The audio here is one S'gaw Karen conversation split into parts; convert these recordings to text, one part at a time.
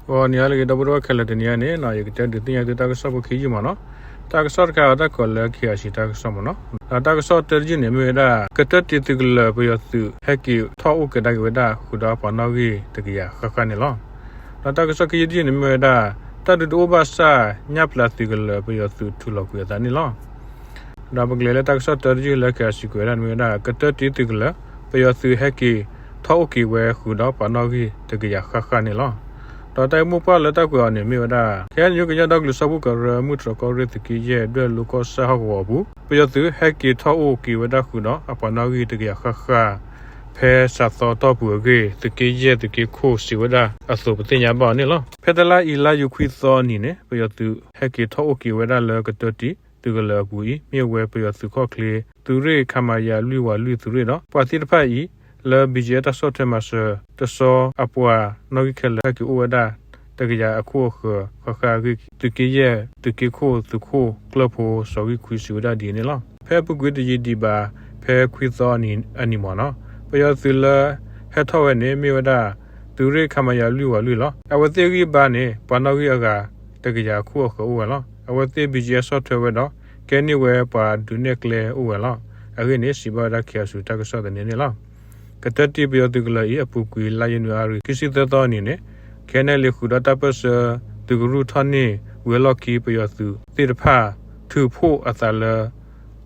ဂီၤနံၤဟါလၢအဂ့ၤ ဒီပုၢ်ဝဲၢ်ခဲလၢာ်, တနံၤအံၤန့ၣ် ယကတဲဒုးသ့ၣ်ညါသုတၢ်ကစီၣ်ဖိခံယုၢ်မ့ၢ်နီၤ. တၢ်ကစီၣ်တခါအံၤ တၢ်ကိးလၢ ခ့ၣ်အၣ်စံၣ် တၢ်ကစီၣ်မ့ၢ်နီၤ. ဒီးတၢ်ကစီၣ်တၢတယုၢ်န့ၣ် မ့ၢ်ဝဲဒၣ် ကတၢၢ်တံၤသုးကလၢၤပယီၤသုး ဟဲက့ၤထီၣ်အိၣ်က့ၤဒၣ်က့ၤဝဲဒၣ် ဃုာ်ဒီးပှၤနီၣ်ဂံၢ်တကယၤဃၣ်ဃၣ်န့ၣ်လီၤ. ဒီးတၢ်ကစီၣ်ခံယုၢ်တယုၢ်န့ၣ် မ့ၢ်ဝဲဒၣ် တၢ်ဒုးတအိၣ်ဘၣ်ဆၣ် ညၣ်ပျၢ်သုးကလၢၤပယီၤသုး ထုးလီၤကွံာ်အသးန့ၣ်လီၤ. ဒီးပကလဲၤလၢတၢ်ကစီၣ်တၢတယုၢ်လၢ ခ့ၣ်အၣ်စံၣ် ကွဲးဝဲဒၣ်န့ၣ် မ့ၢ်ဝဲဒၣ် ကတၢၢ်တံၤသုးကလၢၤ ပယီၤသုးဟဲက့ၤထီၣ်အိၣ်က့ၤဝဲ ဃုာ်ဒီးပှၤနီၣ်ဂံၢ်တကယၤဃၣ်ဃၣ်န့ၣ်လီၤ. ဒီးတၢ်ဂ့ၢ်မိၢ်ပှၢ်လၢတၢ်ကွဲးအီၤန့ၣ် မ့ၢ်ဝဲဒၣ် ခဲအံၤ ကညီဒီကလုာ်စၢဖှိၣ်ကရၢ မုၢ်တြီၤကီၢ်ရ့ၣ် သုးက့ယဲၢ် ဒွဲၣ်လိၤကီၢ်ဆၣ်ဟီၣ်ကဝီၤအပူၤ ပယီၤသုးဟဲက့ၤထီၣ်အိၣ်က့ၤဝဲဒၣ် ဃုာ်ဒီးအပှၤနီၣ်ဂံၢ်တကယၤဃၣ်ဃၣ် ဖဲစးသီတီၢ်ပူၤအဂ့ၢ် သုးက့ယဲၢ်သုးက့ခိၣ်စံးဝဲဒၣ်အသိး ပသ့ၣ်ညါဘၣ်အီၤန့ၣ်လီၤ. ဖဲတလါအံၤ လါယူၤခွံသီအနံၤန့ၣ် ပယီၤသုးဟဲက့ၤထီၣ်အိၣ်က့ၤဝဲဒၣ်လၢ ကတၢၢ်တံၤသုးကလၢၤအပူၤအံၤ မ့ၢ်ဝဲပယီၤသုးခီၣ်ချ့ သုးရ့ၣ် ခမရ လွံၢ်ဝးလွံၢ် သုးရ့ၣ်ဒီး ပှၤသ့ၣ်တဖၣ်အံၤ လၢ ဘီကၠံၣ်အဲၣ် တၢ်ဆီၣ်ထွဲမၤစၢၤတဆီ အပှၤနီၣ်ဂံၢ်ခဲလၢာ် ဟဲက့ၤအိၣ်ဝဲဒၣ် တကယၤအခိၣ်အဃၢၤဃၣ်ဃၣ်အဂ့ၢ် သုးက့ယဲၢ်သုးက့ခိၣ်သုးခိၣ်ကျၢၢ်ဖိ စီၤဂံၢ်ခွံ စံးဝဲဒၣ်ဒ်အံၤန့ၣ်လီၤ. ဖဲအပူၤကွံာ်တယံာ်ဒံးဘၣ် ဖဲခွံသီအနံၤမ့ၢ်နီၤ ပယီၤသုးလၢဟဲထီၣ်ဝဲန့ၣ် မ့ၢ်ဝဲဒၣ် သုးရ့ၣ် ခမရ လွံၢ်ဝးလွံၢ်လီၤ. အဝဲသ့ၣ်ဂံၢ်ဘါန့ၣ် ပှၤနီၣ်ဂံၢ်အဂၤ တကယၤအခိၣ်အဃၢၤအိၣ်ဝဲလီၤ. အဝဲသ့ၣ် ဘီကၠံၣ်အဲၣ် ဆီၣ်ထွဲဝဲဒီး ကဲန့ၢ်ဝဲပှၤဒုးနဲၣ်ကျဲအိၣ်ဝဲလီၤ. အဂ့ၢ်န့ၣ် စံးဘၣ်ဝဲဒၣ် ခ့ၣ်အၣ်စံၣ် တၢ်ကစီၣ်သန့န့ၣ်လီၤ. ကတၢၢ်တံၤပယီၤသုးကလၢၤအံၤ အပူၤကွံာ်လါယနူၤအါရံၤ ခံဆံသၢသီအနံၤန့ၣ် ခဲနဲၣ်လံ ဃုာ်ဒီးတၢ်ပၢၢ်ဆၢ သုးကရူၢ်ထီၣ်န့ၢ်ဝံၤအလီၢ်ခံ ပယီၤသုးသ့ၣ်တဖၣ် ထုးဖှိၣ်အသးလၢ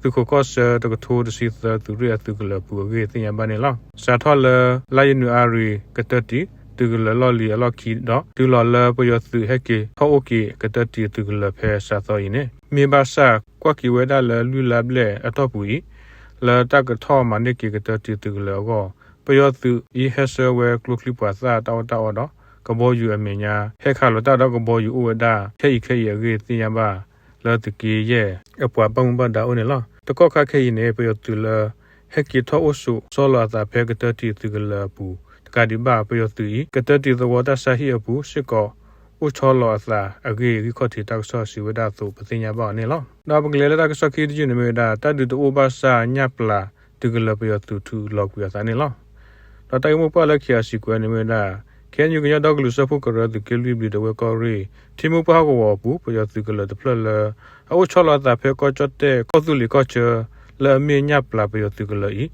သုးခိးကီၢ်ဆၢတကထိတဆံသၢ သုးရ့ၣ်အသုးကလၢၤအပူၤအဂ့ၢ် သ့ၣ်ညါဘၣ်န့ၣ်လီၤ. စးထီၣ်လၢ လါယနူၤအါရံၤ ကတၢၢ်တံၤသုးကလၢၤလီၢ်လံၤအလီၢ်ခံဒီး တုၤလီၤလၢပယီၤသုးဟဲက့ၤထီၣ်အိၣ်က့ၤ ကတၢၢ်တံၤသုးကလၢၤဖဲစးသီအံၤန့ၣ် မ့ၢ်ဘၣ်ဆၣ် ကွၢ်က့ၤဝဲဒၣ်လၢလွံၢ်လါဘျဲၣ်အတီၢ်ပူၤအံၤ လၢတၢ်ကထီၣ်မၤန့ၢ်က့ၤ ကတၢၢ်တံၤသုးကလၢၤအဂီၢ် ပယီၤသုးအံၤဟဲဆှၢဝဲကျိချံမျိာ်သၣ်တၢ်အီၣ်တၢ်အီဒီး ကဘီယူၤအမဲာ်ညါ ဟဲခးလိာ်တၢ်ဒီးကဘီယူၤအိၣ်ဝဲဒၣ် ခဲအံၤခဲအံၤအဂ့ၢ် သ့ၣ်ညါဘၣ်လၢ သုးက့ယဲၢ်အပှၤဘၣ်မူဘၣ်ဒါအိၣ်န့ၣ်လီၤ. တကီၢ်ခါခဲအံၤန့ၣ် ပယီၤသုးလၢ ဟဲက့ၤထီၣ်အိၣ်ဆိးဆီလီၤအသးဖဲ ကတၢၢ်တံၤသုးကလၢၤအပူၤ တကးဒံးဘၣ် ပယီၤသုးအံၤ ကတၢၢ်တံၤသဝီတၢ်ဆါဟံၣ်အပူၤစ့ၢ်ကီး အိၣ်ဆီလီၤအသးအဂ့ၢ် ဂံၢ်ခီၣ်ထံးတၢ်ကစီၣ်စံးဝဲဒၣ်အသိး ပသ့ၣ်ညါဘၣ်အီၤန့ၣ်လီၤ. ဒီးပကလဲၤလၢတၢ်ကစီၣ်ခံတယုၢ်န့ၣ် မ့ၢ်ဝဲဒၣ် တၢ်ဒုးတအိၣ်ဘၣ်ဆၣ် ညၣ်ပျၢ်သုးကလၢၤပယီၤသုး ထုးလီၤကွံာ်အသးန့ၣ်လီၤ. ဒီးတၢ်ဂ့ၢ်မိၢ်ပှၢ်လၢ ခ့ၣ်အၣ်စံၣ် ကွဲးန့ၣ် မ့ၢ်ဝဲဒၣ် ခဲအံၤ ကညီဒီကလုာ်စၢဖှိၣ်ကရၢ သုးက့လွံၢ် ဘျံးဒဝဲၢ်ကီၢ်ရ့ၣ် ထံမိၢ်ပှၢ်ဟီၣ်ကဝီၤအပူၤ ပယီၤသုးကလၢၤတဖျၢၣ်လၢ အအိၣ်ဆီလီၤအသးဖဲကီၢ်ကၠီၣ်တဲၣ် ကီၢ်သူလ့ၤကီၢ်ဆၢ လၢအမ့ၢ်ညၣ်ပျၢ်ပယီၤသုးကလၢၤအံၤ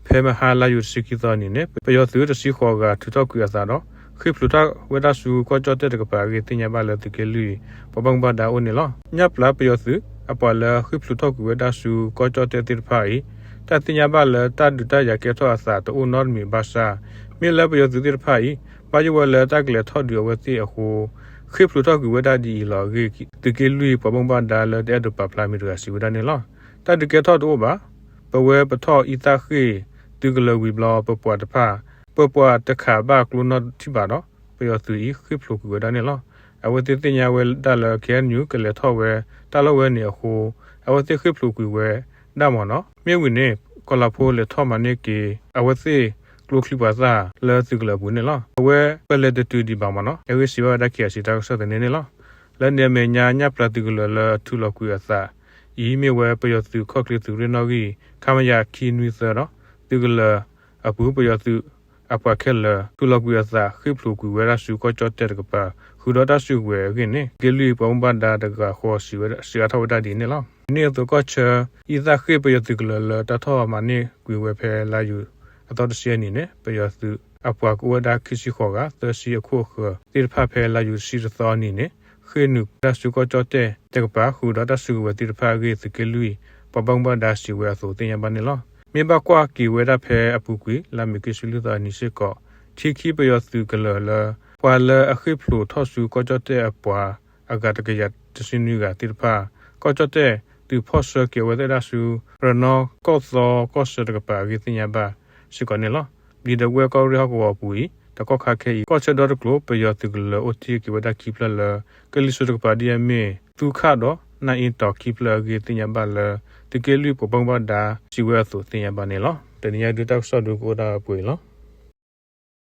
ဖဲမဟါလါယူၤတဆံခံသီအနံၤန့ၣ် ပယီၤသုးတဆံဃိးဂၤ ထုးထီၣ်ကွံာ်အသးဒီး ဃ့ၢ်ဖျိးထီၣ်ဝဲဒၣ်ဆူကီၢ်ကၠီၣ်တဲၣ်တကပၤအဂ့ၢ် သ့ၣ်ညါဘၣ်လၢ သုးက့လွံၢ်ပှၤဘၣ်မူဘၣ်ဒါအိၣ်န့ၣ်လီၤ. ညၣ်ပျၢ်ပယီၤသုး အပှၤလၢဃ့ၢ်ဖျိးထီၣ်ကွံာ်ဝဲဒၣ်ဆူကီၢ်ကၠီၣ်တဲၣ်သ့ၣ်တဖၣ်အံၤ တၢ်သ့ၣ်ညါဘၣ်လၢ တၢ်ဒုးတၢ်ယၤကဲထီၣ်အသးတအိၣ်နီတမံၤဘၣ်ဆၣ် မ့ၢ်လၢပယီၤသုးသ့ၣ်တဖၣ်အံၤ ဘၣ်ယိၣ်ဝဲလၢတၢ်ကလဲၤထီၣ်ဒုးအဝဲသ့ၣ်အဃိ ဃ့ၢ်ဖျိးထီၣ်ကွံာ်ဝဲဒၣ်ဒ်အံၤလီၤအဂ့ၢ် သုးက့လွံၢ်ပှၤဘၣ်မူဘၣ်ဒါလၢတအဲၣ်ဒိးပာ်ဖျါမံၤတဂၤ စံးဝဲဒၣ်န့ၣ်လီၤ. တၢ်ဒုးကဲထီၣ်တအိၣ်ဘၣ်. ပဝဲပထီၣ်အံသၣ်ဃ့ၢ် သုးကလၢၤဝံၤဘျီ ပပှၤတဖၣ် ပပှၤတခးဘၣ်ကျိနီတထံၣ်ဘၣ်ဒီး ပယီၤသုးအံၤဃ့ၢ်ဖျိးကွံာ်ဝဲဒၣ်န့ၣ်လီၤ. အဝဲသ့ၣ်သ့ၣ်ညါဝဲဒၣ်လၢ ခဲအၣ်ယူၣ် ကလဲၤထီၣ်ဝဲတၢ်လီၢ်ဝဲန့ၣ်အဃိ အဝဲသ့ၣ်ဃ့ၢ်ဖျိးကွံာ်ဝဲဒၣ်မ့ၢ်နီၤ. မ့ၢ်ဝံၤန့ၣ် ကီၤလၤဖိလဲၤထီၣ်မၤန့ၢ်က့ၤ အဝဲသ့ၣ်ကျိချံမျိာ်သၣ်လၢသုးကလၢၤအပူၤန့ၣ်လီၤ. အဝဲပလဲၤတတုၤဒံးဘၣ်မ့ၢ်နီၤ အဂ့ၢ်စံးဘၣ်ဝဲဒၣ် ခ့ၣ်အၣ်စံၣ် တၢ်ကစီၣ်သန့န့ၣ်လီၤ. လၢန့ၣ်အမဲာ်ညါ ညၣ်ပျၢ်သုးကလၢၤလၢအထုးလီၤကွံာ်အသးအံၤ မ့ၢ်ဝဲပယီၤသုးခီၣ်ချ့သုးရ့ၣ်နီၣ်ဂံၢ် ခမရ ခံနွံသၢဒီး သုးကလၢၤအပူၤ ပယီၤသုးအပှၤခဲလၢာ် ထုးလီၤကွံာ်အသး ဃ့ၢ်ဖျိးကွံာ်ဝဲဒၣ်ဆူကီၢ်ကၠီၣ်တဲၣ်တကပၤ ဃုာ်ဒီးတၢ်စုကဝဲၤအဂ့ၢ်န့ၣ် သုးက့လွံၢ်ပှၤဘၣ်မူဘၣ်ဒါတဂၤဃီ စံးအါထီၣ်ဝဲဒၣ်ဒ်န့ၣ်လီၤ. မုၢ်နံၤအသိး ကီၢ်ဆၢ အံသၣ်ဃ့ၢ် ပယီၤသုးကလၢၤလၢတၢ်ထီၣ်မၤန့ၢ်ကွံာ်ဝဲဖဲလါယူၤအသီတဆံအနံၤန့ၣ် ပယီၤသုးအပှၤကအိၣ်ဝဲဒၣ်ခံဆံဃိးဂၤ သၢဆံအခိၣ်အဃၢၤသ့ၣ်တဖၣ် ဖဲလါယူၤတဆံတသီအနံၤန့ၣ် ဃ့ၢ်နုာ်ဝဲဒၣ်ဆူကီၢ်ကၠီၣ်တဲၣ်တကပၤ ဃုာ်ဒီးတၢ်စုကဝဲၤသ့ၣ်တဖၣ်အဂ့ၢ် သုးက့လွံၢ်ပှၤဘၣ်မူဘၣ်ဒါစံးဝဲအသိး သ့ၣ်ညါဘၣ်န့ၣ်လီၤ. မ့ၢ်ဘၣ်ကွၢ်က့ၤဝဲဒၣ်ဖဲအပူၤကွံာ် လါမ့ၤခံဆံလွံၢ်သီအနံၤစ့ၢ်ကီး ထံခံပယီၤသုးကလၢၤလၢ ပှၤလၢအဃ့ၢ်ဖျိးထီၣ်ဆူကီၢ်ကၠီၣ်တဲၣ်အပှၤအဂၤတကယၤတဆံနွံဂၤသ့ၣ်တဖၣ် ကီၢ်ကၠီၣ်တဲၣ်သုးဖီၣ်ဆှၢက့ၤအဝဲသ့ၣ်ဒၣ်ဆူ ရနီၢ်ကီၢ်သီကီၢ်ဆၢတကပၤအဂ့ၢ် သ့ၣ်ညါဘၣ်စ့ၢ်ကီးန့ၣ်လီၤ. ဘျံးဒဝဲၢ်ကီၢ်ရ့ၣ်ဟီၣ်ကဝီၤအပူၤအံၤ တကီၢ်ခါခဲအံၤ ကီၢ်ဆၢဒီတကျိၤ ပယီၤသုးကလၢၤအိၣ်တ့ၢ်က့ၤဝဲဒၣ်ခံဖျၢၣ်လၢ ကလံၤစိးတကပၤ ဒ်အမ့ၢ် သူခၣ်ဒီး နၢ်အ့တီၤခံဖျၢၣ်အဂ့ၢ် သ့ၣ်ညါဘၣ်လၢ သုးက့လွံၢ်ပှၤဘၣ်မူဘၣ်ဒါစံးဝဲအသိး သ့ၣ်ညါဘၣ်န့ၣ်လီၤ. တနံၤညါဒုးတၢ်ကစီၣ်ဒုးကအိၣ်ဒၣ်ပှဲၤအံၤလီၤ.